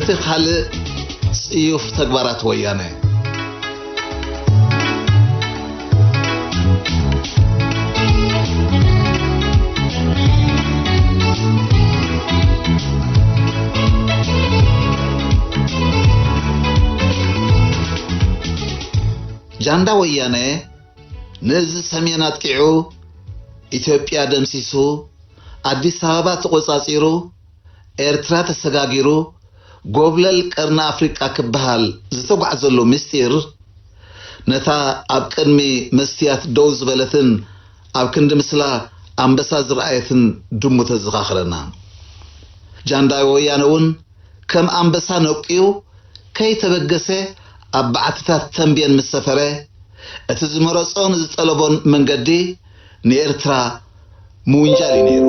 እቲ ካልእ ጽዩፍ ተግባራት ወያነ። ጃንዳ ወያነ ንእዚ ሰሜን ኣጥቂዑ፣ ኢትዮጵያ ደምሲሱ፣ ኣዲስ ኣበባ ተቖጻጺሩ፣ ኤርትራ ተሰጋጊሩ፣ ጎብለል ቀርኒ ኣፍሪቃ ክበሃል ዝተጓዕዘሉ ምስጢር፣ ነታ ኣብ ቅድሚ መስትያት ደው ዝበለትን ኣብ ክንዲ ምስላ ኣንበሳ ዝረኣየትን ድሙ ተዘኻኽረና። ጃንዳ ወያነ እውን ከም ኣንበሳ ነቂዩ ከይተበገሰ ኣብ በዓትታት ተንቤን ምስ ሰፈረ፣ እቲ ዝመረጾን ዝጠለቦን መንገዲ ንኤርትራ ምውንጃል እዩ ነይሩ።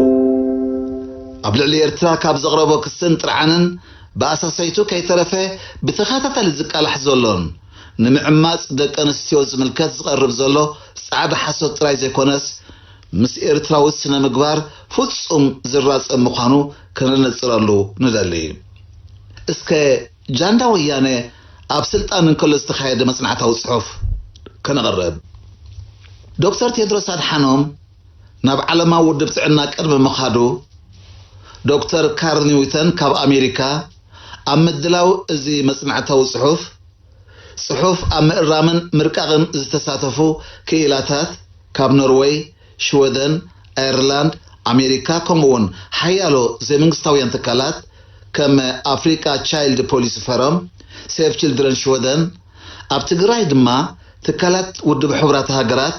ኣብ ልዕሊ ኤርትራ ካብ ዘቕረቦ ክስን ጥርዓንን ብኣሳሰይቱ ከይተረፈ ብተኸታታሊ ዝቃላሕ ዘሎን ንምዕማጽ ደቂ ኣንስትዮ ዝምልከት ዝቐርብ ዘሎ ጻዕዳ ሓሶት ጥራይ ዘይኮነስ፣ ምስ ኤርትራዊ ስነ ምግባር ፍጹም ዝራጸም ምዃኑ ከነነጽረሉ ንደሊ። እስከ ጃንዳ ወያነ ኣብ ስልጣን እንከሎ ዝተኻየደ መጽናዕታዊ ጽሑፍ ከነቕርብ። ዶክተር ቴድሮስ ኣድሓኖም ናብ ዓለማዊ ውድብ ጥዕና ቅድሚ ምኻዱ፣ ዶክተር ካርል ኒውተን ካብ ኣሜሪካ ኣብ ምድላው እዚ መጽናዕታዊ ጽሑፍ፣ ጽሑፍ ኣብ ምእራምን ምርቃቕን ዝተሳተፉ ክኢላታት ካብ ኖርወይ፣ ሽወደን፣ ኣየርላንድ፣ ኣሜሪካ፣ ከምኡውን ሓያሎ ዘይመንግስታውያን ትካላት ከም ኣፍሪቃ ቻይልድ ፖሊሲ ፈረም፣ ሴቭ ችልድረን ሽወደን፣ ኣብ ትግራይ ድማ ትካላት ውድብ ሕቡራት ሃገራት፣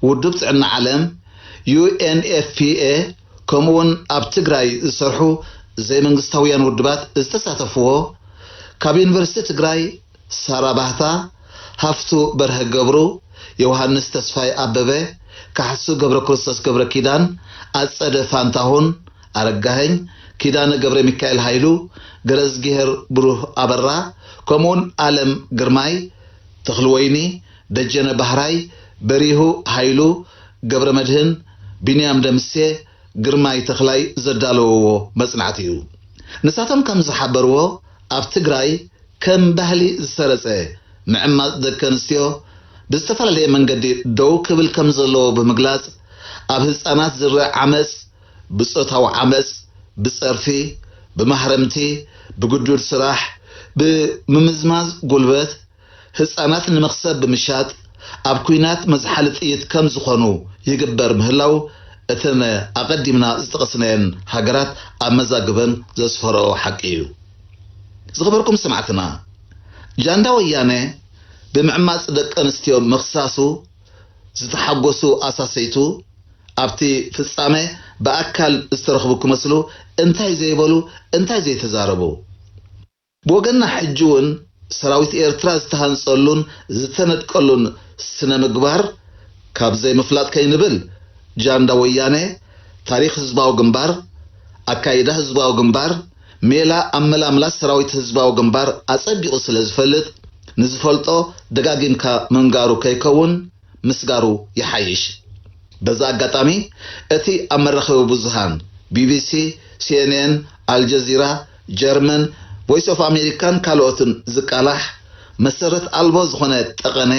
ውድብ ጥዕና ዓለም፣ ዩ ኤን ኤፍ ፒ ኤ፣ ከምኡውን ኣብ ትግራይ ዝሰርሑ ዘይመንግስታውያን ውድባት ዝተሳተፍዎ፣ ካብ ዩኒቨርሲቲ ትግራይ ሳራ ባህታ፣ ሃፍቱ በርሀ ገብሩ፣ ዮሃንስ ተስፋይ ኣበበ፣ ካሕሱ ገብረ ክርስቶስ ገብረ ኪዳን፣ ኣጸደ ፋንታሁን ኣረጋኸኝ፣ ኪዳነ ገብረ ሚካኤል ሃይሉ፣ ገረዝጊሄር ብሩህ ኣበራ፣ ከምኡውን ኣለም ግርማይ፣ ተኽልወይኒ፣ ደጀነ ባህራይ፣ በሪሁ ሃይሉ፣ ገብረ መድህን፣ ቢንያም ደምሴ፣ ግርማይ ተኽላይ ዘዳለውዎ መጽናዕቲ እዩ። ንሳቶም ከም ዝሓበርዎ፣ ኣብ ትግራይ ከም ባህሊ ዝሰረጸ ምዕማጽ ደቂ ኣንስትዮ ብዝተፈላለየ መንገዲ ደው ክብል ከም ዘለዎ ብምግላጽ፣ ኣብ ህጻናት ዝረኣ ዓመጽ፣ ብጾታዊ ዓመጽ፣ ብጸርፊ፣ ብማህረምቲ፣ ብግዱድ ስራሕ፣ ብምምዝማዝ ጉልበት፣ ህጻናት ንመኽሰብ ብምሻጥ፣ ኣብ ኲናት መዝሓሊ ጥይት ከም ዝኾኑ ይግበር ምህላው፣ እተን ኣቐዲምና ዝጠቐስናየን ሃገራት ኣብ መዛግበን ዘስፈረኦ ሓቂ እዩ። ዝኸበርኩም ሰማዕትና፣ ጃንዳ ወያነ ብምዕማጽ ደቂ ኣንስትዮ ምኽሳሱ ዝተሓጎሱ ኣሳሰይቱ፣ ኣብቲ ፍጻመ ብኣካል ዝተረኽቡ ክመስሉ እንታይ ዘይበሉ፣ እንታይ ዘይተዛረቡ? ብወገንና ሕጂ እውን ሰራዊት ኤርትራ ዝተሃንጸሉን ዝተነድቀሉን ስነ ምግባር ካብ ዘይምፍላጥ ከይንብል፣ ጃንዳ ወያነ ታሪኽ ህዝባዊ ግንባር፣ ኣካይዳ ህዝባዊ ግንባር፣ ሜላ ኣመላምላ ሰራዊት ህዝባዊ ግንባር ኣጸቢቑ ስለ ዝፈልጥ፣ ንዝፈልጦ ደጋጊምካ ምንጋሩ ከይከውን ምስጋሩ ይሓይሽ። በዚ ኣጋጣሚ፣ እቲ ኣብ መራኸቢ ብዙሃን ቢ ቢ ሲ፣ ሲ ኤን ኤን፣ ኣልጀዚራ፣ ጀርመን፣ ቮይስ ኦፍ ኣሜሪካን ካልኦትን ዝቃላሕ መሰረት ኣልቦ ዝኾነ ጠቐነ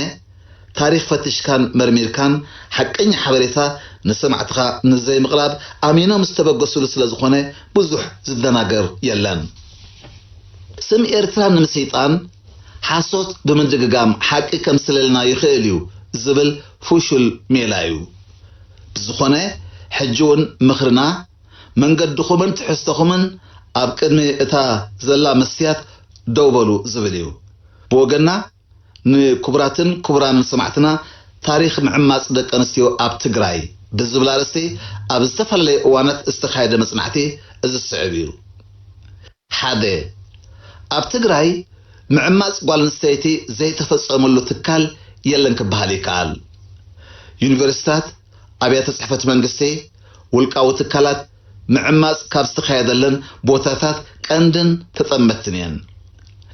ታሪኽ ፈቲሽካን መርሚርካን ሓቀኛ ሓበሬታ ንሰማዕትኻ ንዘይምቕራብ ኣሚኖም ዝተበገሱሉ ስለ ዝኾነ ብዙሕ ዝደናገር የለን። ስም ኤርትራ ንምስይጣን ሓሶት ብምድግጋም ሓቂ ከምስለልና ይኽእል እዩ ዝብል ፍሹል ሜላ እዩ። ብዝኾነ፣ ሕጂ እውን ምኽርና፣ መንገድኹምን ትሕዝቶኹምን ኣብ ቅድሚ እታ ዘላ መስትያት ደው በሉ ዝብል እዩ። ብወገንና፣ ንክቡራትን ክቡራንን ሰማዕትና፣ ታሪኽ ምዕማጽ ደቂ ኣንስትዮ ኣብ ትግራይ ብዝብል ኣርእስቲ ኣብ ዝተፈላለየ እዋናት ዝተኻየደ መጽናዕቲ እዚ ዝስዕብ እዩ። ሓደ፣ ኣብ ትግራይ ምዕማጽ ጓል ኣንስተይቲ ዘይተፈጸመሉ ትካል የለን ክበሃል ይከኣል። ዩኒቨርሲታት፣ ኣብያተ ጽሕፈት መንግስቲ፣ ውልቃዊ ትካላት ምዕማጽ ካብ ዝተኻየደለን ቦታታት ቀንድን ተጠመትን እየን።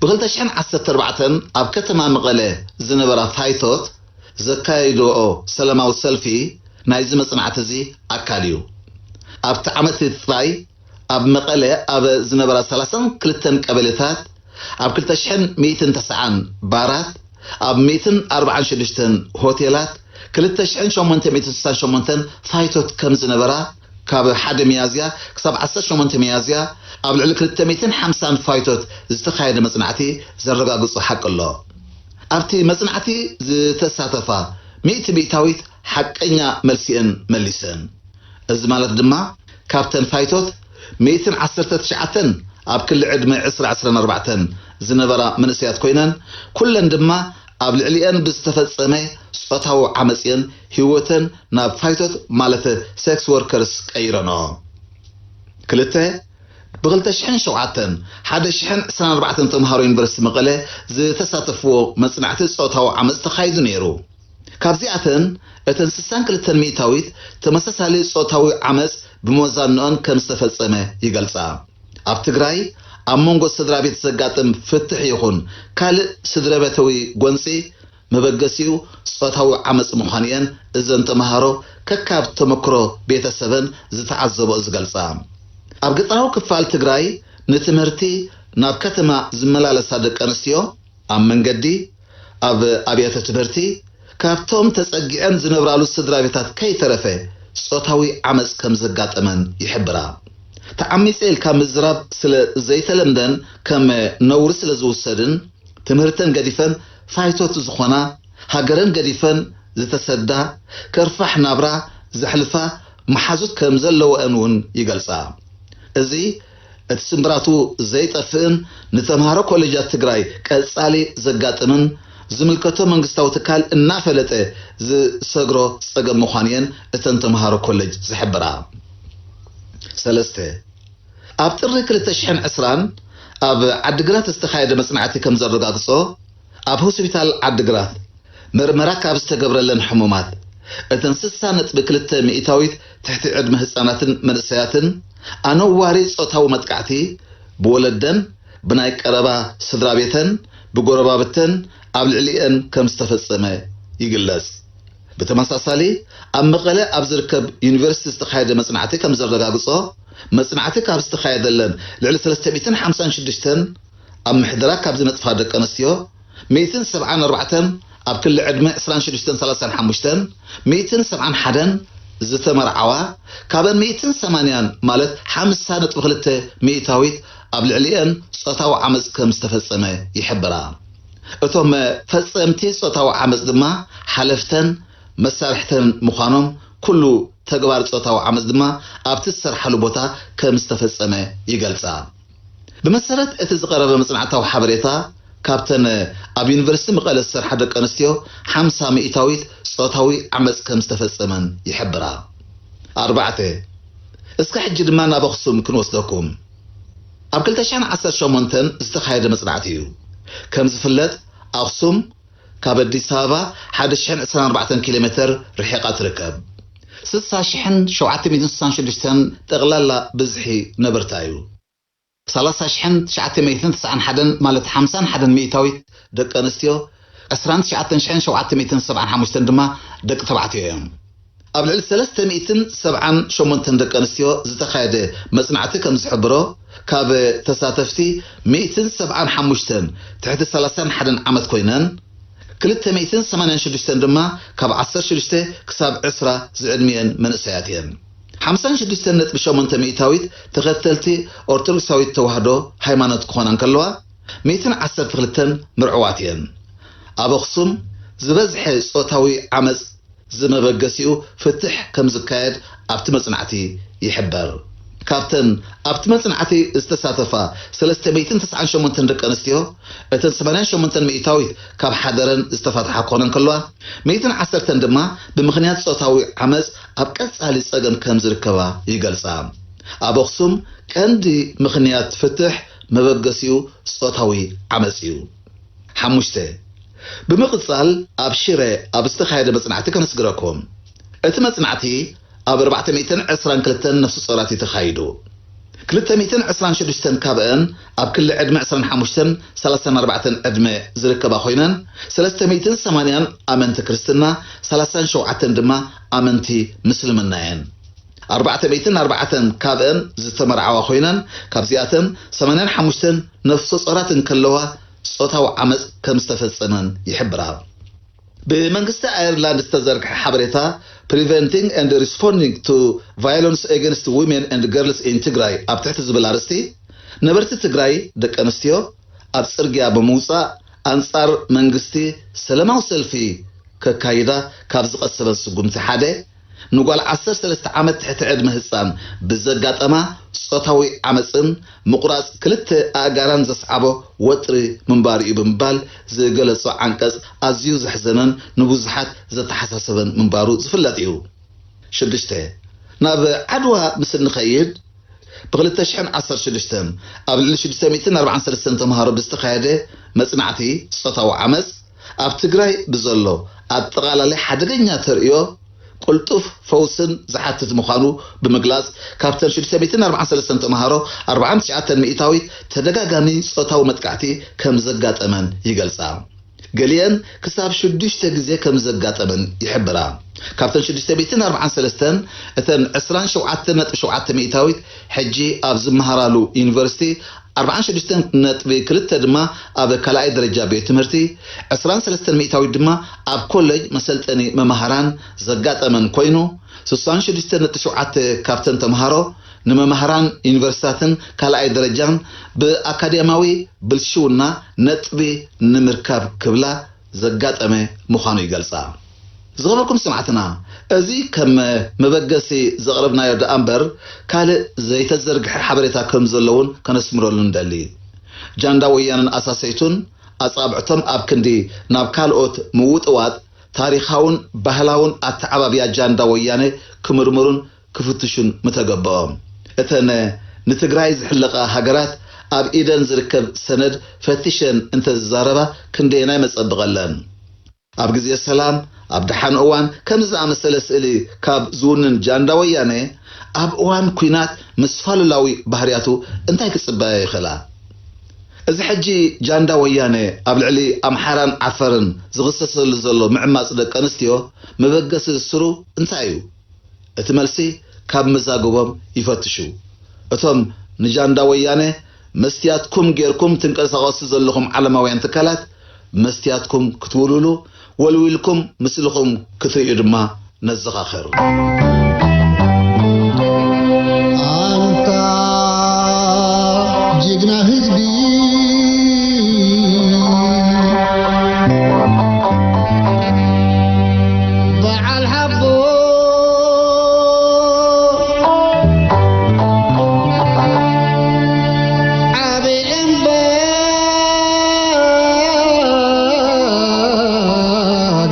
ብ ክልተ ሽሕን ዓሰርተ ኣርባዕተን ኣብ ከተማ መቐለ ዝነበራ ፋይቶት ዘካየድኦ ሰላማዊ ሰልፊ ናይዚ መጽናዕቲ እዚ ኣካል እዩ። ኣብቲ ዓመት እቲ ጥራይ ኣብ መቐለ ኣብ ዝነበራ ሰላሳን ክልተን ቀበሌታት ኣብ ክልተ ሽሕን ሚእትን ተስዓን ባራት፣ ኣብ ሚእትን ኣርባዓን ሽዱሽተን ሆቴላት፣ ክልተ ሽሕን ሸሞንተ ሚእትን ስሳን ሸሞንተን ፋይቶት ከም ዝነበራ፣ ካብ ሓደ ሚያዝያ ክሳብ ዓሰርተ ሸሞንተ ሚያዝያ ኣብ ልዕሊ ክልተ ሚእትን ሓምሳን ፋይቶት ዝተኻየደ መጽናዕቲ ዘረጋግጾ ሓቂ ኣሎ። ኣብቲ መጽናዕቲ ዝተሳተፋ ሚእቲ ሚእታዊት ሓቀኛ መልሲ'የን መሊሰን። እዚ ማለት ድማ ካብተን ፋይቶት ሚእትን ዓሰርተ ትሽዓተን ኣብ ክሊ ዕድመ ዕስራ ዕስራን ኣርባዕተን ዝነበራ መንእሰያት ኮይነን፣ ኩለን ድማ ኣብ ልዕሊአን ብዝተፈጸመ ጾታዊ ዓመጽ እየን ህይወተን ናብ ፋይቶት ማለት ሴክስ ወርከርስ ቀይረንኦ። ክልተ፣ ብ ክልተ ሽሕን ሸውዓተን ሓደ ሽሕን ዕስራን ኣርባዕተን ተምሃሮ ዩኒቨርሲቲ መቐለ ዝተሳተፍዎ መጽናዕቲ ጾታዊ ዓመጽ ተኻይዱ ነይሩ። ካብዚኣተን እተን ስሳን ክልተን ሚእታዊት ተመሳሳሊ ጾታዊ ዓመጽ ብመዛንኦን ከም ዝተፈጸመ ይገልጻ። ኣብ ትግራይ ኣብ መንጎ ስድራ ቤት ዘጋጥም ፍትሕ ይኹን ካልእ ስድረቤታዊ ጎንጺ መበገሲኡ ጾታዊ ዓመጽ ምዃኑ እየን እዘን ተምሃሮ ከካብ ተመክሮ ቤተሰበን ዝተዓዘቦ ዝገልጻ። ኣብ ገጠራዊ ክፋል ትግራይ ንትምህርቲ ናብ ከተማ ዝመላለሳ ደቂ ኣንስትዮ ኣብ መንገዲ፣ ኣብ ኣብያተ ትምህርቲ፣ ካብቶም ተጸጊዐን ዝነብራሉ ስድራ ቤታት ከይተረፈ ጾታዊ ዓመጽ ከም ዘጋጠመን ይሕብራ። ተዓሚጸ ኢልካ ምዝራብ ስለ ዘይተለምደን ከም ነውሪ ስለ ዝውሰድን፣ ትምህርተን ገዲፈን ፋይቶት ዝኾና፣ ሃገረን ገዲፈን ዝተሰዳ፣ ከርፋሕ ናብራ ዘሕልፋ መሓዙት ከም ዘለወአን እውን ይገልጻ። እዚ እቲ ስምብራቱ ዘይጠፍእን ንተምሃሮ ኮሌጃት ትግራይ ቀጻሊ ዘጋጥምን ዝምልከቶ መንግስታዊ ትካል እናፈለጠ ዝሰግሮ ጸገም ምዃኑ እየን እተን ተምሃሮ ኮሌጅ ዝሕብራ። ሰለስተ፣ ኣብ ጥሪ ክልተ ሽሕን ዕስራን ኣብ ዓድግራት ዝተኻየደ መጽናዕቲ ከም ዘረጋግጾ፣ ኣብ ሆስፒታል ዓድግራት ምርመራ ካብ ዝተገብረለን ሕሙማት፣ እተን ስሳ ነጥቢ ክልተ ሚእታዊት ትሕቲ ዕድመ ህጻናትን መንእሰያትን ኣነዋሪ ጾታዊ መጥቃዕቲ ብወለደን፣ ብናይ ቀረባ ስድራ ቤተን፣ ብጎረባብተን ኣብ ልዕሊአን ከም ዝተፈጸመ ይግለጽ። ብተመሳሳሊ፣ ኣብ መቐለ ኣብ ዝርከብ ዩኒቨርሲቲ ዝተኻየደ መጽናዕቲ ከም ዘረጋግጾ፣ መጽናዕቲ ካብ ዝተኻየደለን ልዕሊ ሰለስተ ሚእትን ሓምሳን ሽዱሽተን ኣብ ምሕደራ ካብ ዝነጥፋ ደቂ ኣንስትዮ፣ ሚእትን ሰብዓን ኣርባዕተን ኣብ ክሊ ዕድመ ዕስራን ሽዱሽተን ሰላሳን ሓሙሽተን፣ ሚእትን ሰብዓን ሓደን ዝተመርዓዋ፣ ካብን ሚእትን ሰማንያን ማለት ሓምሳ ነጥቢ ክልተ ሚእታዊት ኣብ ልዕሊአን ጾታዊ ዓመጽ ከም ዝተፈጸመ ይሕብራ። እቶም ፈጸምቲ ጾታዊ ዓመጽ ድማ ሓለፍተን መሳርሕተን ምዃኖም፣ ኩሉ ተግባር ጾታዊ ዓመጽ ድማ ኣብቲ ዝሰርሓሉ ቦታ ከም ዝተፈጸመ ይገልጻ። ብመሰረት እቲ ዝቐረበ መጽናዕታዊ ሓበሬታ፣ ካብተን ኣብ ዩኒቨርሲቲ መቐለ ዝሰርሓ ደቂ ኣንስትዮ ሓምሳ ሚእታዊት ጾታዊ ዓመጽ ከም ዝተፈጸመን ይሕብራ። ኣርባዕተ፣ እስከ ሕጂ ድማ ናብ ኣኽሱም ክንወስደኩም። ኣብ ክልተ ሽሕን ዓሰርተ ሸሞንተን ዝተኻየደ መጽናዕቲ እዩ። ከም ዝፍለጥ፣ ኣኽሱም ካብ ኣዲስ ኣበባ ሓደ ሽሕን ዕስራን ኣርባዕተን ኪሎ ሜትር ርሒቓ ትርከብ። ስሳ ሽሕን ሸውዓተ ሚእትን ስሳን ሽዱሽተን ጠቕላላ ብዝሒ ነበርታ እዩ። ሰላሳ ሽሕን ትሽዓተ ሚእትን ተስዓን ሓደን ማለት ሓምሳን ሓደን ሚእታዊት ደቂ ኣንስትዮ፣ ዕስራን ትሽዓተን ሽሕን ሸውዓተ ሚእትን ሰብዓን ሓሙሽተን ድማ ደቂ ተባዕትዮ እዮም። ኣብ ልዕሊ ሰለስተ ሚእትን ሰብዓን ሸሞንተን ደቂ ኣንስትዮ ዝተኻየደ መጽናዕቲ ከም ዝሕብሮ፣ ካብ ተሳተፍቲ ሚእትን ሰብዓን ሓሙሽተን ትሕቲ ሰላሳን ሓደን ዓመት ኮይነን፣ ክልተ ሚእትን ሰማንያን ሽዱሽተን ድማ ካብ ዓሰርተ ሽዱሽተ ክሳብ ዕስራ ዝዕድሚአን መንእሰያት እየን። ሓምሳን ሽዱሽተን ነጥቢ ሸሞንተ ሚእታዊት ተኸተልቲ ኦርቶዶክሳዊት ተዋህዶ ሃይማኖት ክኾና እንከለዋ፣ ሚእትን ዓሰርተ ክልተን ምርዕዋት እየን። ኣብ ኣኽሱም ዝበዝሐ ጾታዊ ዓመጽ ዝመበገሲኡ ፍትሕ ከም ዝካየድ ኣብቲ መጽናዕቲ ይሕበር። ካብተን ኣብቲ መጽናዕቲ ዝተሳተፋ ሰለስተ ሚእትን ተስዓን ሸሞንተን ደቂ ኣንስትዮ፣ እተን ሰማንያን ሸሞንተን ሚእታዊት ካብ ሓደረን ዝተፋትሓ ክኾና እንከለዋ፣ ሚእትን ዓሰርተን ድማ ብምኽንያት ጾታዊ ዓመጽ ኣብ ቀጻሊ ጸገም ከም ዝርከባ ይገልጻ። ኣብ ኣኽሱም ቀንዲ ምኽንያት ፍትሕ መበገሲኡ ጾታዊ ዓመጽ እዩ። ሓሙሽተ፣ ብምቕጻል ኣብ ሽረ ኣብ ዝተኻየደ መጽናዕቲ ከነስግረኩም። እቲ መጽናዕቲ ኣብ ኣርባዕተ ሚእትን ዕስራን ክልተን ነፍሲ ጾራት እዩ ተኻይዱ። ክልተ ሚእትን ዕስራን ሽዱሽተን ካብአን ኣብ ክሊ ዕድመ ዕስራን ሓሙሽተን ሰላሳን ኣርባዕተን ዕድመ ዝርከባ ኮይነን፣ ሰለስተ ሚእትን ሰማንያን ኣመንቲ ክርስትና፣ ሰላሳን ሸውዓተን ድማ ኣመንቲ ምስልምና እየን። ኣርባዕተ ሚእትን ኣርባዕተን ካብአን ዝተመርዓዋ ኮይነን፣ ካብዚኣተን ሰማንያን ሓሙሽተን ነፍሰ ጾራት እንከለዋ ጾታዊ ዓመጽ ከም ዝተፈጸመን ይሕብራ። ብመንግስቲ ኣየርላንድ ዝተዘርግሐ ሓበሬታ፣ Preventing and Responding to Violence Against Women and Girls in ትግራይ ኣብ ትሕቲ ዝብል ኣርእስቲ፣ ነበርቲ ትግራይ ደቂ ኣንስትዮ ኣብ ጽርግያ ብምውጻእ ኣንጻር መንግስቲ ሰላማዊ ሰልፊ ከካይዳ ካብ ዝቐሰበን ስጉምቲ ሓደ፣ ንጓል ዓሰርተ ሰለስተ ዓመት ትሕቲ ዕድመ ህጻን ብዘጋጠማ ጾታዊ ዓመጽን ምቑራጽ ክልተ ኣእጋራን ዘስዓቦ ወጥሪ ምንባሩ እዩ ብምባል ዝገለጾ ዓንቀጽ ኣዝዩ ዘሕዘነን ንብዙሓት ዘተሓሳሰበን ምንባሩ ዝፍለጥ እዩ። ሽዱሽተ፣ ናብ ዓድዋ ምስ እንኸይድ፣ ብ ክልተ ሽሕን ዓሰርተ ሽዱሽተን ኣብ ልዕሊ ሽዱሽተ ሚእትን ኣርባዓን ሰለስተን ተምሃሮ ብዝተኻየደ መጽናዕቲ፣ ጾታዊ ዓመጽ ኣብ ትግራይ ብዘሎ ኣጠቓላሊ ሓደገኛ ተርእዮ ቅልጡፍ ፈውስን ዝሓትት ምዃኑ ብምግላጽ፣ ካብተን ሽዱሽተ ሚእትን ኣርባዓን ሰለስተን ተምሃሮ ኣርብዓን ትሽዓተን ሚእታዊት ተደጋጋሚ ጾታዊ መጥቃዕቲ ከም ዘጋጠመን ይገልጻ። ገሊአን ክሳብ ሽዱሽተ ግዜ ከም ዘጋጠመን ይሕብራ። ካብተን ሽዱሽተ ሚእትን ኣርባዓን ሰለስተን፣ እተን ዕስራን ሸውዓተን ነጥቢ ሸውዓተ ሚእታዊት ሕጂ ኣብ ዝመሃራሉ ዩኒቨርሲቲ፣ ኣርባዓን ሽዱሽተን ነጥቢ ክልተ ድማ ኣብ ካልኣይ ደረጃ ቤት ትምህርቲ፣ ዕስራን ሰለስተን ሚእታዊት ድማ ኣብ ኮሌጅ መሰልጠኒ መማህራን ዘጋጠመን ኮይኑ፣ ስሳን ሽዱሽተን ነጥቢ ሸውዓተ ካብተን ተምሃሮ ንመማህራን ዩኒቨርሲታትን ካልኣይ ደረጃን ብኣካዴማዊ ብልሽውና ነጥቢ ንምርካብ ክብላ ዘጋጠመ ምዃኑ ይገልጻ። ዝኸበርኩም ሰማዕትና፣ እዚ ከም መበገሲ ዘቕረብናዮ ደኣ እምበር፣ ካልእ ዘይተዘርግሐ ሓበሬታ ከም ዘሎ እውን ከነስምረሉ ንደሊ። ጃንዳ ወያነን ኣሳሰይቱን ኣጻብዕቶም ኣብ ክንዲ ናብ ካልኦት ምውጥዋጥ፣ ታሪኻውን ባህላውን ኣተዓባብያ ጃንዳ ወያነ ክምርምሩን ክፍትሹን ምተገበኦም። እተን ንትግራይ ዝሕለቓ ሃገራት ኣብ ኢደን ዝርከብ ሰነድ ፈቲሸን እንተዝዛረባ ክንደየናይ መጸብቐለን። ኣብ ግዜ ሰላም፣ ኣብ ደሓን እዋን ከምዚ ዝኣመሰለ ስእሊ ካብ ዝውንን ጃንዳ ወያነ፣ ኣብ እዋን ኲናት ምስ ፋሉላዊ ባህርያቱ እንታይ ክጽበያ ይኽእላ? እዚ ሕጂ ጃንዳ ወያነ ኣብ ልዕሊ ኣምሓራን ዓፈርን ዝኽሰሰሉ ዘሎ ምዕማጽ ደቂ ኣንስትዮ መበገሲ ስሩ እንታይ እዩ? እቲ መልሲ ካብ መዛግቦም ይፈትሹ። እቶም ንጃንዳ ወያነ መስትያትኩም ጌርኩም ትንቀሳቐሱ ዘለኹም ዓለማውያን ትካላት፣ መስትያትኩም ክትውልውሉ፣ ወልዊልኩም ምስልኹም ክትርእዩ ድማ ነዘኻኽር። ኣንታ ጅግና ህዝቢ፣ በዓል ሓቦ ዓቢ እምባ፣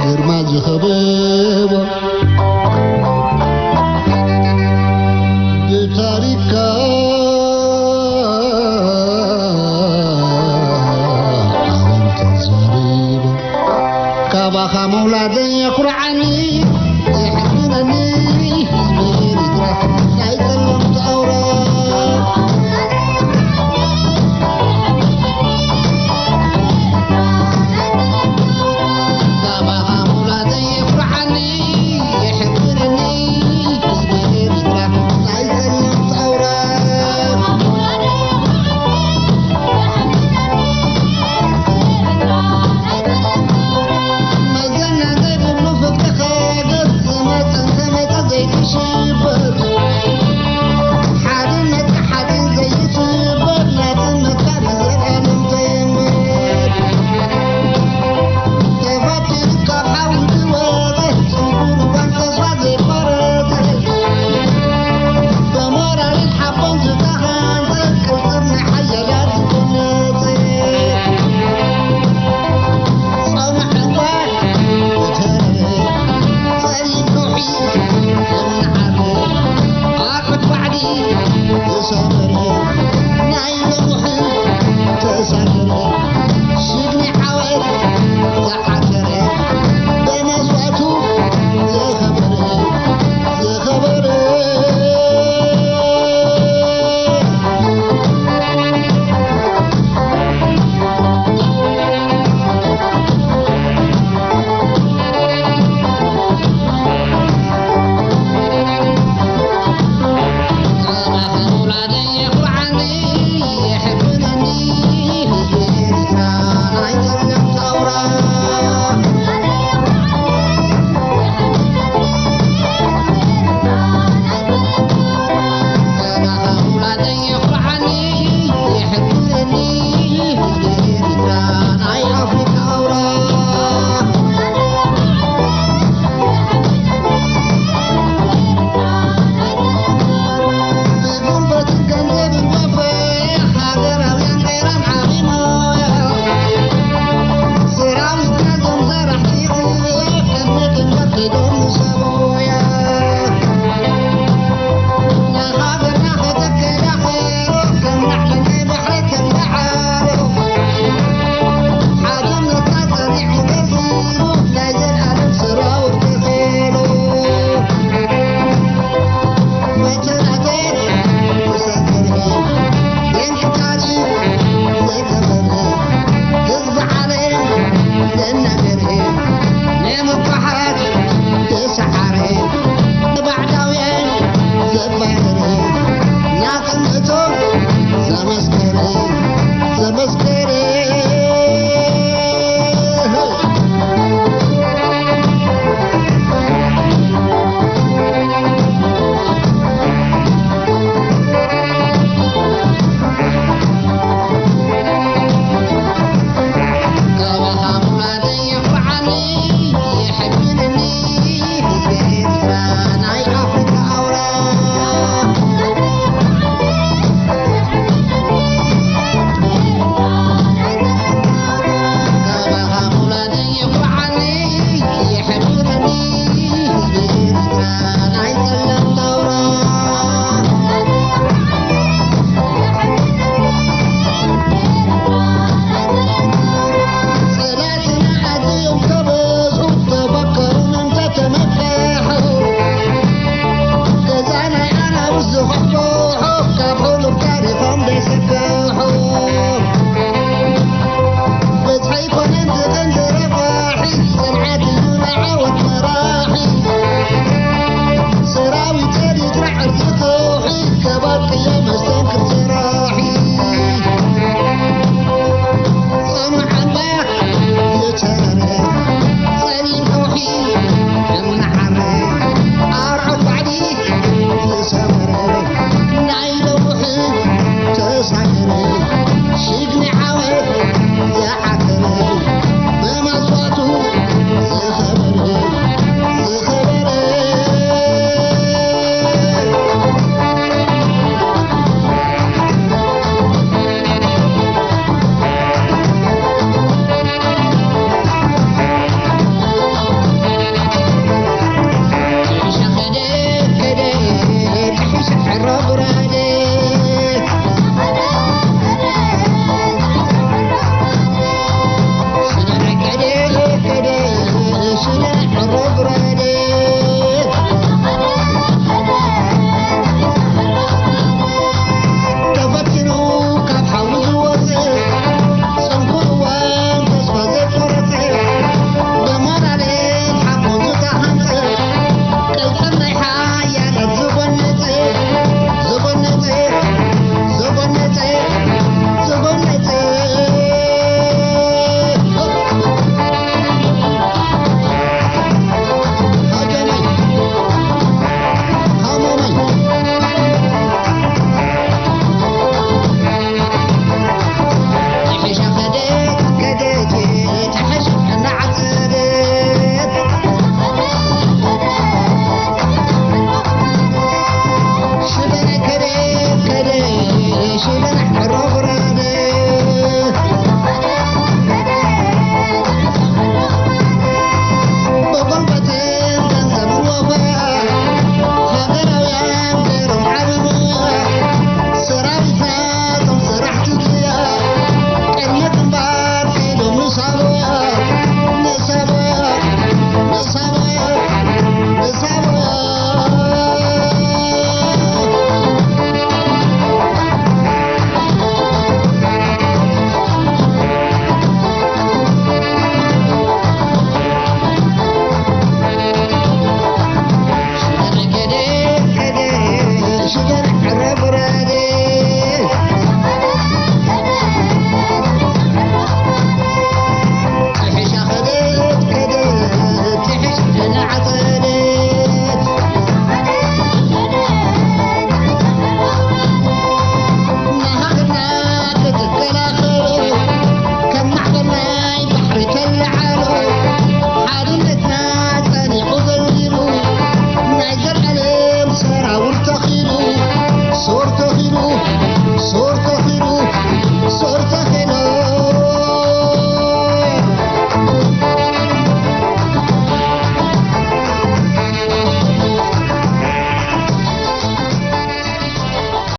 ግርማ ዝኸበቦ፣ ብታሪካ ዓለም ተዛሪቡ፣ ካባኻ ምውላደይ የኹርዓኒ።